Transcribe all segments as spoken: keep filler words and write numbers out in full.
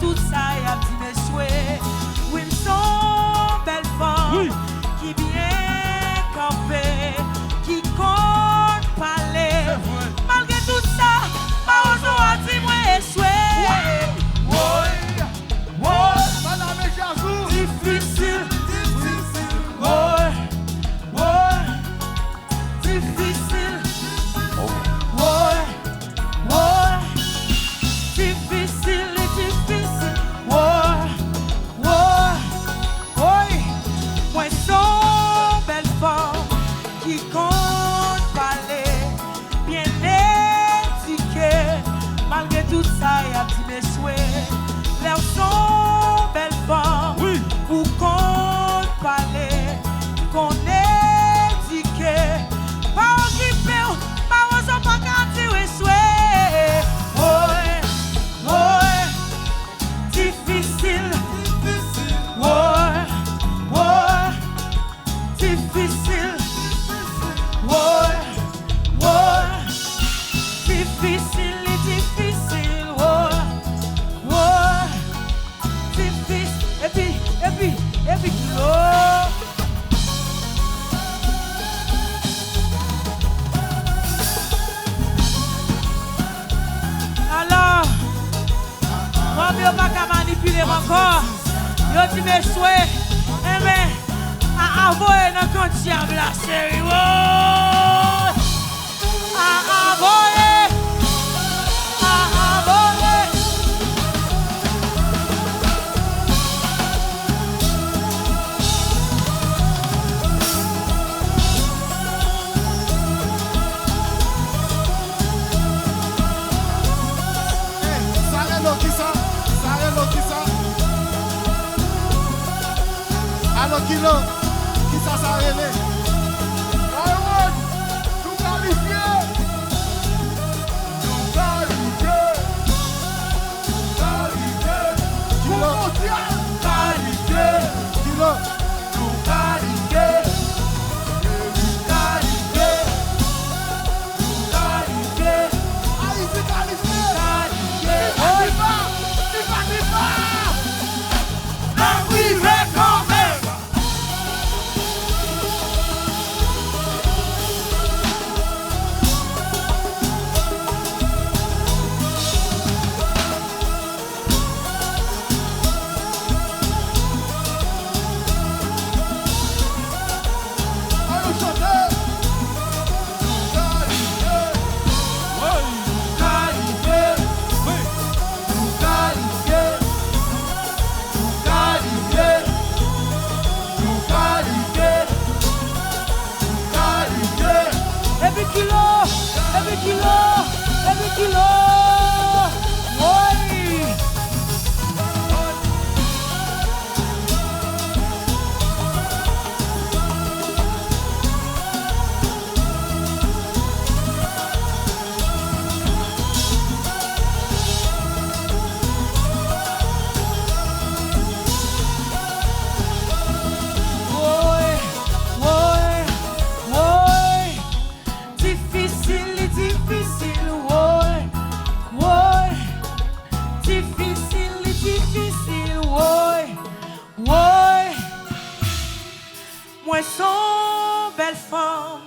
Tout sa y ap di m echwe. Wi, m se yon bèl fanm ki byen kanpe, ki konn pale. Malgre tout sa, mawozo a di mwen echwe. Woy, woy, difisil, difisil, woy, woy, difisil, woy, woy, difisil, li difisil, woy, woy, woy. Mwen se yon bèl fanm ki konn pale, byen edike, malgre tout sa y ap di m echwe. Lè w se yon bèl fanm, wi, ou konn pale, konn edike, pa okipe w, mawozo pa ka di w echwe. Woy, woy, difisil, woy, woy, difisil, woy, woy, difisil, li difisil, woy, woy, difisil, epi, epi, epi dlo. Alò, fanm yo pa ka manipile m ankò. Yo di m echwe. Enben, a a voye nan kan dyab la, cheri. Woy! A a voye! A a voye! Ey, sa rele w kisa? Sa rele w kisa? Alo, Kilo, kisa sa rele? Ayon, nou kalifye! Nou kalifye! Kalifye pou mondyal! Kalifye! Kilo! Nou kalifye! Nou kalifye! Nou kalifye! Ayiti kalifye! Kalifye! Viva! Viva, viva! N ap rive kanmenm! Ann chante! Nou ka rive! Wi! Nou ka rive! Wi! Nou ka rive! Nou ka rive! Nou ka rive! Nou ka rive! Epi Kilo! Epi Kilo! Epi Kilo! Woy! Woy, woy, woy. Difisil, li difisil, woy, woy. Difisil, li difisil, woy, woy. Mwen se yon bèl fanm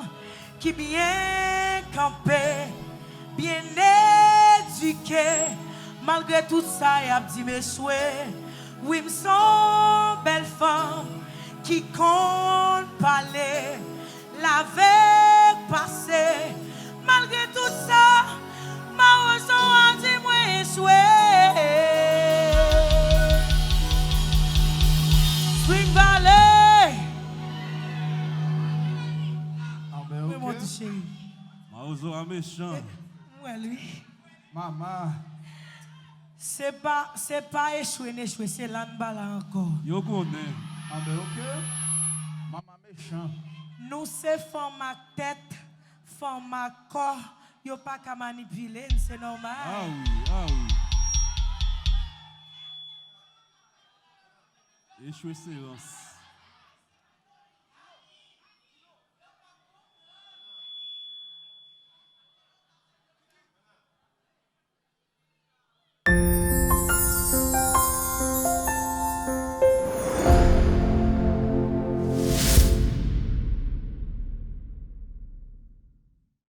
ki byen kanpe, byen edike, malgre tout sa y ap di m echwe. Wi, m se yon bèl fanm ki konn pale, lave k pase. Malgre tout sa, mawozo a di mwen echwe. Swing Valley! Anben, oke. Mwen, mon ti cheri. Mawozo a mechan. M wè l, wi. Mama. Se pa, se pa echwe n echwe, se la n pa la ankò. Yo konnen. Anben, oke. Mama mechan. Nou se fanm ak tèt, fanm ak kò, yo pa ka manipile n, se nòmal. Ah wi, ah wi. Echwe se rans.